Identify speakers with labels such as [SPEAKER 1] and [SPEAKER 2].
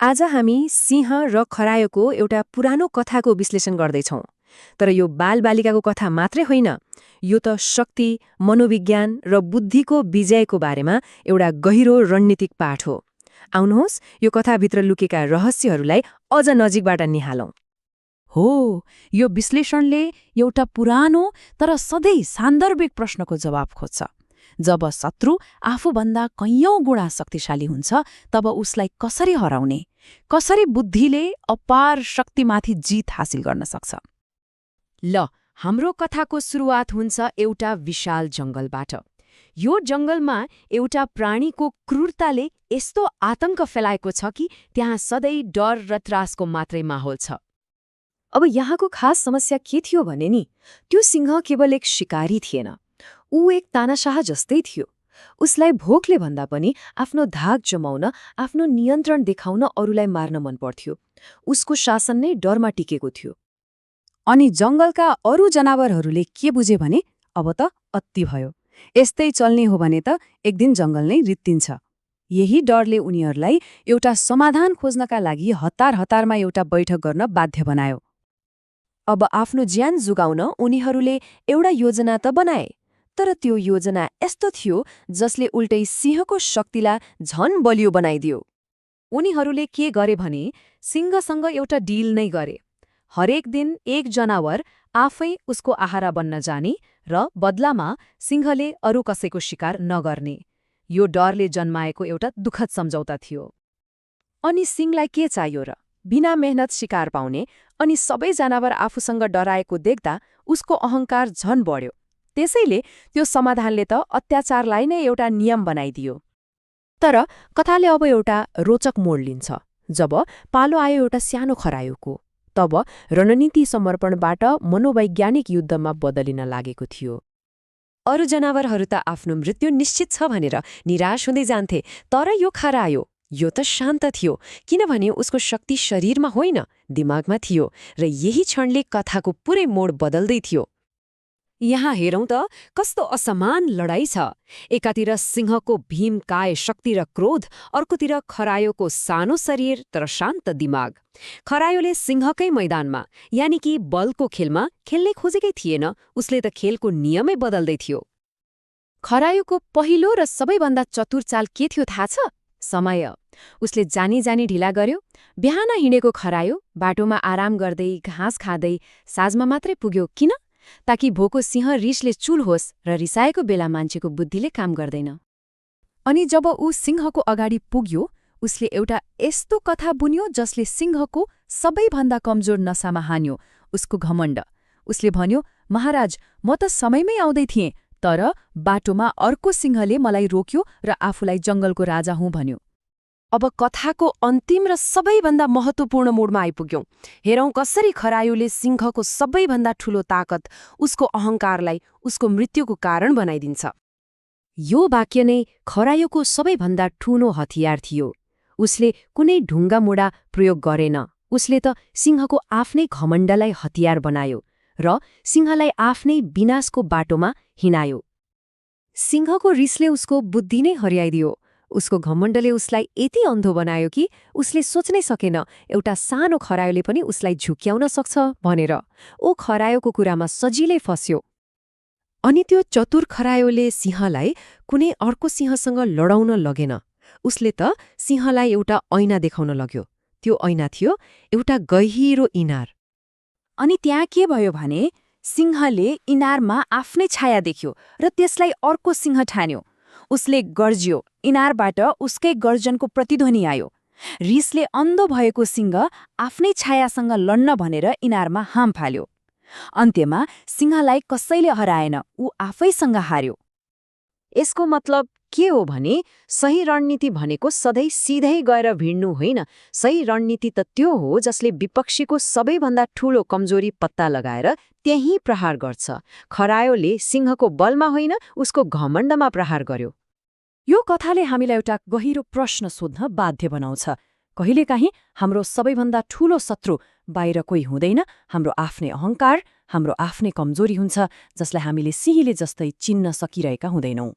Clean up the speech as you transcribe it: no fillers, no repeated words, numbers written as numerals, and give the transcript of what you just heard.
[SPEAKER 1] आज हामी सिंह र खरायोको एउटा पुरानो कथाको विश्लेषण गर्दैछौँ। तर यो बालबालिकाको कथा मात्रै होइन, यो त शक्ति, मनोविज्ञान र बुद्धिको विजयको बारेमा एउटा गहिरो रणनीतिक पाठ हो। आउनुहोस् यो कथाभित्र लुकेका रहस्यहरूलाई अझ नजिकबाट निहालौँ।
[SPEAKER 2] हो, यो विश्लेषणले एउटा पुरानो तर सधैँ सान्दर्भिक प्रश्नको जवाब खोज्छ। जब शत्रु आफूभन्दा कैयौं गुणा शक्तिशाली हुन्छ, तब उसलाई कसरी हराउने, कसरी बुद्धिले अपार शक्तिमाथि जित हासिल गर्न सक्छ।
[SPEAKER 3] ल, हाम्रो कथाको सुरुवात हुन्छ एउटा विशाल जङ्गलबाट। यो जङ्गलमा एउटा प्राणीको क्रूरताले यस्तो आतंक फैलाएको छ कि त्यहाँ सधैँ डर र त्रासको मात्रै माहौल छ।
[SPEAKER 1] अब यहाँको खास समस्या के थियो भने नि, त्यो सिंह केवल एक शिकारी थिएन, ऊ एक तानाशाह जस्तै थियो। उसलाई भोकले भन्दा पनि आफ्नो धाक जमाउन, आफ्नो नियन्त्रण देखाउन अरूलाई मार्न मन पर्थ्यो। उसको शासन नै डरमा टिकेको थियो।
[SPEAKER 2] अनि जङ्गलका अरू जनावरहरूले के बुझे भने, अब त अत्ति भयो, यस्तै चल्ने हो भने त एक दिन जङ्गल नै रित्तिन्छ। यही डरले उनीहरूलाई एउटा समाधान खोज्नका लागि हतार हतारमा एउटा बैठक गर्न बाध्य बनायो।
[SPEAKER 1] अब आफ्नो ज्यान जुगाउन उनीहरूले एउटा योजना त बनाए, तर त्यो योजना यस्तो थियो जसले उल्टै सिंहको शक्तिलाई झन बलियो बनाइदियो।
[SPEAKER 3] उनीहरूले के गरे भने सिंहसँग एउटा डिल नै गरे। हरेक दिन एक जनावर आफै उसको आहारा बन्न जाने र बदलामा सिंहले अरू कसैको शिकार नगर्ने। यो डरले जन्माएको एउटा दुःखद सम्झौता थियो।
[SPEAKER 1] अनि सिंहलाई के चाहियो र? बिना मेहनत शिकार पाउने अनि सबै जनावर आफूसँग डराएको देख्दा उसको अहंकार झन बढ्यो। त्यसैले त्यो समाधानले त अत्याचारलाई नै एउटा नियम बनाइदियो। तर कथाले अब एउटा रोचक मोड लिन्छ। जब पालो आयो एउटा सानो खरायोको, तब रणनीति समर्पणबाट मनोवैज्ञानिक युद्धमा बदलिन लागेको थियो। अरू जनावरहरू त आफ्नो मृत्यु निश्चित छ भनेर निराश हुँदै जान्थे, तर यो खरायो, यो त शान्त थियो, किनभने उसको शक्ति शरीरमा होइन, दिमागमा थियो, र यही क्षणले कथाको पुरै मोड बदल्दै थियो।
[SPEAKER 3] यहाँ हेरौँ त कस्तो असमान लडाईँ छ। एकातिर सिंहको भीमकाय शक्ति र क्रोध, अर्कोतिर खरायोको सानो शरीर तर शान्त दिमाग। खरायोले सिंहकै मैदानमा, यानि कि बलको खेलमा खेल्नै खोजेकै थिएन, उसले त खेलको नियमै बदल्दै थियो।
[SPEAKER 1] खरायोको पहिलो र सबैभन्दा चतुर चाल के थियो थाहा छ? समय। उसले जानी जानी ढिला गर्यो। बिहान हिँडेको खरायो बाटोमा आराम गर्दै घाँस खाँदै साँझमा मात्रै पुग्यो। किन? ताकि भोको सिंह रिसले चुल होस् र रिसाएको बेला मान्छेको बुद्धिले काम गर्दैन।
[SPEAKER 2] अनि जब ऊ सिंहको अगाडि पुग्यो, उसले एउटा यस्तो कथा बुन्यो जसले सिंहको सबैभन्दा कमजोर नसामा हान्यो, उसको घमण्ड। उसले भन्यो, महाराज, म त समयमै आउँदै थिएँ, तर बाटोमा अर्को सिंहले मलाई रोक्यो र आफूलाई जङ्गलको राजा हुँ भन्यो।
[SPEAKER 1] अब कथाको अन्तिम र सबैभन्दा महत्त्वपूर्ण मोडमा आइपुग्यौं। हेरौँ कसरी खरायोले सिंहको सबैभन्दा ठूलो ताकत, उसको अहंकारलाई उसको मृत्युको कारण बनाइदिन्छ। यो वाक्य नै खरायोको सबैभन्दा ठूलो हतियार थियो। उसले कुनै ढुङ्गामुढा प्रयोग गरेन। उसले त सिंहको आफ्नै घमण्डलाई हतियार बनायो र सिंहलाई आफ्नै विनाशको बाटोमा हिँडायो। सिंहको रिसले उसको बुद्धि नै हरियाइदियो। उसको घमण्डले उसलाई यति अन्धो बनायो कि उसले सोच्नै सकेन एउटा सानो खरायोले पनि उसलाई झुक्याउन सक्छ भनेर। ऊ खरायोको कुरामा सजिलै फस्यो। अनि त्यो चतुर खरायोले सिंहलाई कुनै अर्को सिंहसँग लडाउन लगेन। उसले त सिंहलाई एउटा ऐना देखाउन लग्यो। त्यो ऐना थियो एउटा गहिरो इनार।
[SPEAKER 2] अनि त्यहाँ के भयो भने सिंहले इनारमा आफ्नै छाया देख्यो र त्यसलाई अर्को सिंह ठान्यो। उसले गर्ज्यो, इनारबाट उसकै गर्जनको प्रतिध्वनि आयो। रिसले अन्धो भएको सिंह आफ्नै छायासँग लड्न भनेर इनारमा हाम फाल्यो। अन्त्यमा सिंहलाई कसैले हराएन, ऊ आफैसँग हार्यो।
[SPEAKER 1] यसको मतलब के हो भने सही रणनीति भनेको सधैँ सिधै गएर भिड्नु होइन। सही रणनीति त त्यो हो जसले विपक्षीको सबैभन्दा ठूलो कमजोरी पत्ता लगाएर त्यही प्रहार गर्छ। खरायोले सिंहको बलमा होइन, उसको घमण्डमा प्रहार गर्यो।
[SPEAKER 2] यो कथाले हामीलाई एउटा गहिरो प्रश्न सोध्न बाध्य बनाउँछ। कहिलेकाहीँ हाम्रो सबैभन्दा ठूलो शत्रु बाहिर कोही हुँदैन, हाम्रो आफ्नै अहंकार, हाम्रो आफ्नै कमजोरी हुन्छ, जसलाई हामीले सिंहले जस्तै चिन्न सकिरहेका हुँदैनौँ।